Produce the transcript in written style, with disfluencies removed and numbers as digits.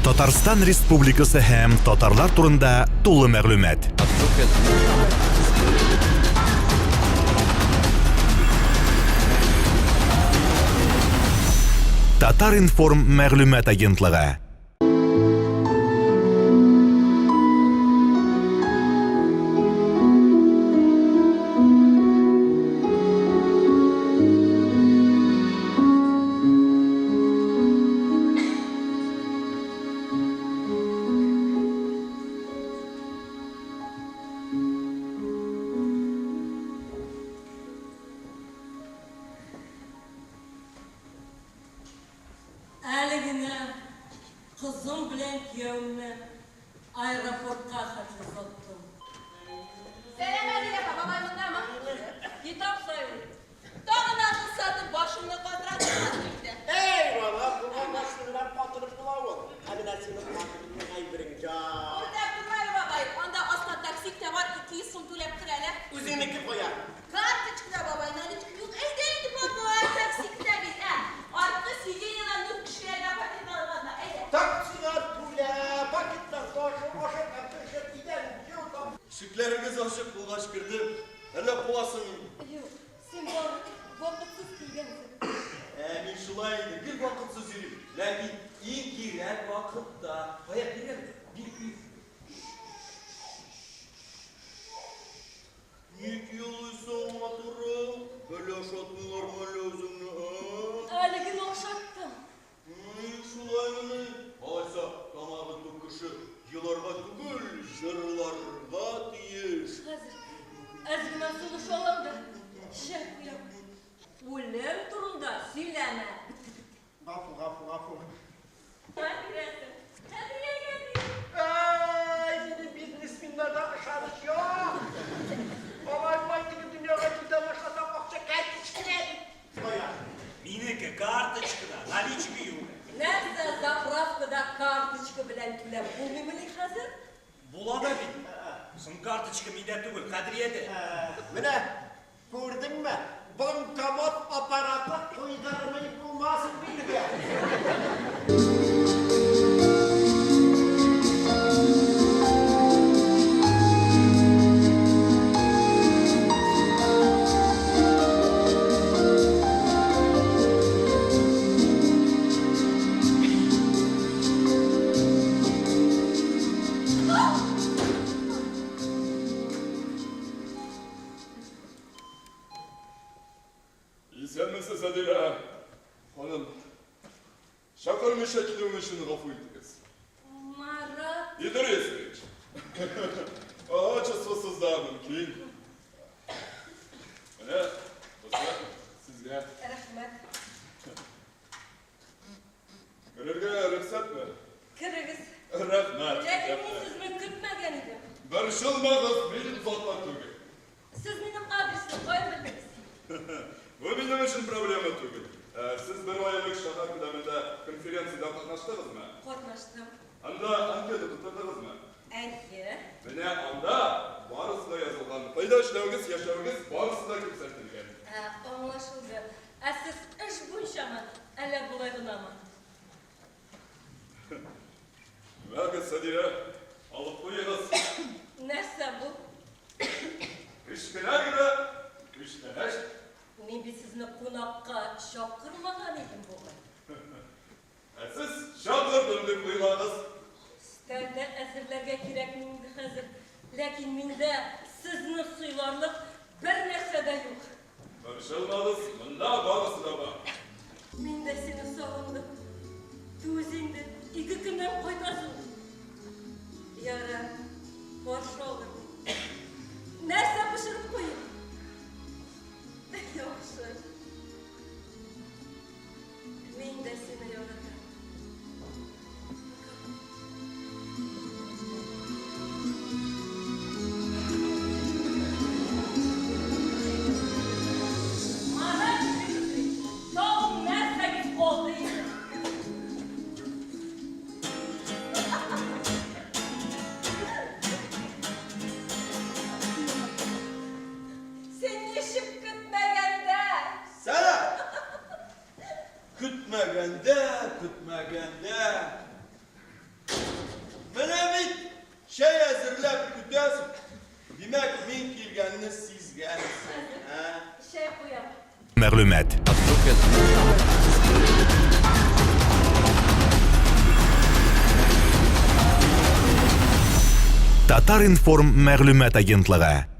Татарстан Республикасы һәм татарлар турында тулы мәгълүмат. Татар-информ мәгълүмат агентлыгы. Әле генә кызым белән киявемне аэропортка хәтле озаттым. Сәлам, Әдилә апа, бабай мондамы? Китап сайлый. Тагын акыл сатып башымны катыра торган инде. Әй, бала, булган башны гына катырып була ул. Ә менә синең катырырлык әйберең җан. Үртәп торма әле, бабай, анда аста такси да бар, 200 сум түләп кер әле. Үзеңнеке кая? Карточкада, бабай, наличка юк. Әйдә инде, бабай, такси көтә бит, ә. Арткы сиденьедан дүрт кешегә генә пакет алганнар, әйдә. Таксига түлә, пакетлар ташы, ашап һәм төшеп, идән ю, там. Ишекләрегез ачык булгач кердем, әллә куасың инде? Юк, син бары вакытсыз килгәнсең. Ә мин шулай инде, гел вакытсыз йөрим. Ләкин иң кирәк вакытта. Кая, бир әле, бир, бир. Ник елыйсың, матурым? Әллә ашатмыйлармы әллә үзеңне, а? Әле генә ашаттым. Ни, шулаймыни? Алайса, тамагы тук кеше еларга түгел, җырларга тиеш. Хәзер әз генә сулыш алам да, чәй куям. Үлем турында сөйләмә. Гафу, гафу, гафу. Миңа бирәсең. Кадриягә бир. Әй, минем бизнесменнарда ышаныч юк. Алай болай теге дөньяга китә башласам, акча карточкада дип куя. Минеке карточкада, наличка юк. Нәрсә, заправкада карточка белән түләп булмыймыни хәзер? Була да бит. Соң карточка миндә түгел, Кадриядә. Менә Күрдеңме, банкомат аппараты куйдырмый булмас бирегә. Исәнмесез, Әдилә ханым. Чакырмыйча килүем өчен гафу итегез. Марат. Идрисович. Отчествосыз да мөмкин. Менә, дуслар, сезгә. Рәхмәт. Керергә рөхсәтме? Керегез. Рәхмәт. Ләкин мин сезне көтмәгән идем. Борчылмагыз, мин затлы түгел. Сез минем адресны каян белдегез? Бу минем өчен проблема түгел. Ә, Сез бер ай элек шәһәр күләмендә конференциядә катнаштыгызмы? Катнаштым. Анда анкета тутырдыгызмы? Әйе. Менә анда барысы да язылган. Кайда эшләвегез, яшәвегез барысы да күрсәтелгән. Ә, аңлашылды. Ә сез эш буенчамы, әллә болай гынамы? Вәгез, Садирә, алып куегыз. Нәрсә бу? Кечкенә генә күчтәнәч. Мин бит сезне кунакка чакырмаган идем бугай. Ә сез чакырдым дип уйлагыз. Өстәлне әзерләргә кирәкми инде хәзер. Ләкин миндә сезне сыйларлык бер нәрсә дә юк. Борчылмагыз, монда барысы да бар. Мин дә сине сагындым. Түз инде, ике көннән кайтасың. Ярар, каршы алырмын. Нәрсә пешереп куйыйм? Яхшы. Мин дә сине яратам. Марат Дмитриевич, тагын нәрсәгез калды инде? Димәк, мин килгәнне сизгәнсең, ә? Чәй куям. Мәгълүмат. Татар-информ мәгълүмат агентлыгы.